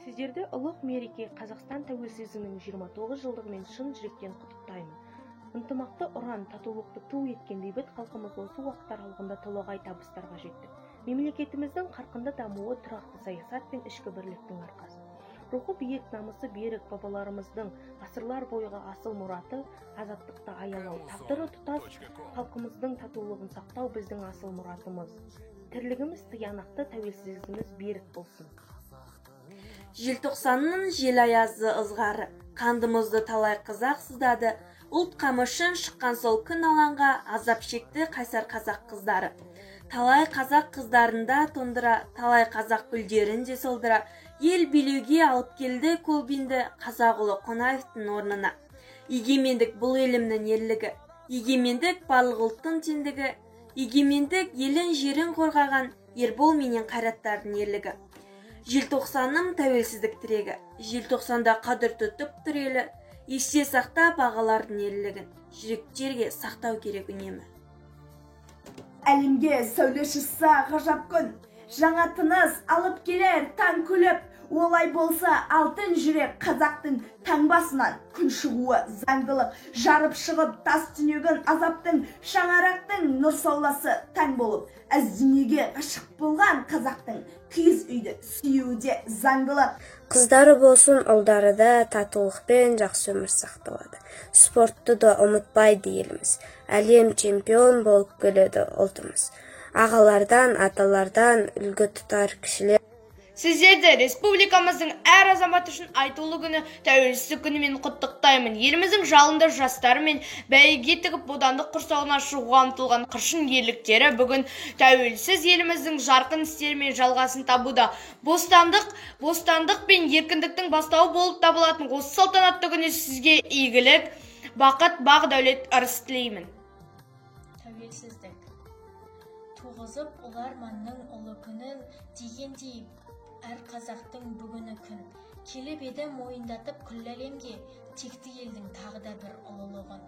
Сіздерді ұлық мереке, Қазақстан тәуелсіздігінің 29 жылдығымен шын жүректен құттықтаймын. Ынтымақты ұран, татулықты ту еткен бейбіт халқымыз осы уақыт аралығында толағай табыстарға жетті. Мемлекетіміздің қарқынды дамуы тұрақты саясат пен ішкі бірліктің арқасы. Рухы биік, намысы берік бабаларымыздың ғасырлар бойғы асыл мұраты азаттықты аялау, тағдыры тұтас халқымыздың татулығын сақтау біздің асыл мұратымыз. Тірлігіміз тиянақты, тәуелсіздігіміз берік болсын. Желтоқсанның жел аязы ызғары, қанды мұзды талай қазақ сыздады. Ұлт қамы үшін шыққан сол күн алаңға азап шекті қайсар қазақ қыздары. Талай қазақ қыздарында тондыра, талай қазақ гүлдерін де солдыра, ел билеуге алып келді Колбинді қазақ ұлы Қонаевтың орнына. Егемендік бұл елімнің ерлігі, егемендік барлық ұлттың теңдігі, егемендік елін жерін қорғаған Ербол менен Қайраттардың ерлігі. Желтоқсаным тәуелсіздік тірегі, желтоқсанда қадір тұтып тұр елі, есте сақта бағалардың ерлігін, жүректерге сақтау керек үнемі. Әлемге сәуле шықса ғажап күн, жаңа тыныс алып келер таң күліп, олай болса алтын жүрек қазақтың таңбасынан күн шығуы заңдылық, жарып шығып тас түнегін азаптың, шаңырақтың нұр сауласы таң болып, әз дүниеге ғашық болған қазақтың киіз үйді сүюі де заңдылық. Қыздары болсын, ұлдары да татулықпен жақсы өмір сақталады. Спортты да ұмытпайды еліміз. Әлем чемпион болып келеді ұлтымыз. Ағалардан, аталардан үлгі тұтар кішілер. Сіздерді республикамыздың әр азаматы үшін айтулы күні, тәуелсіздік күнімен құттықтаймын. Еліміздің жалынды жастары мен бәйге тігіп бодандық құрсауынан шығуға ұмтылған қыршын ерліктері бүгін тәуелсіз еліміздің жарқын істерімен жалғасын табуда. Бостандық пен еркіндіктің бастауы болып табылатын осы салтанатты күні сізге игілік, бақыт, бақ дәулет, ырыс тілеймін. Тәуелсіздік туғызып ұлы арманның ұлы күнін дегендей әр қазақтың бүгіні күн. Келіп еді мойындатып күллі әлемге текті елдің тағы да бір ұлылығын.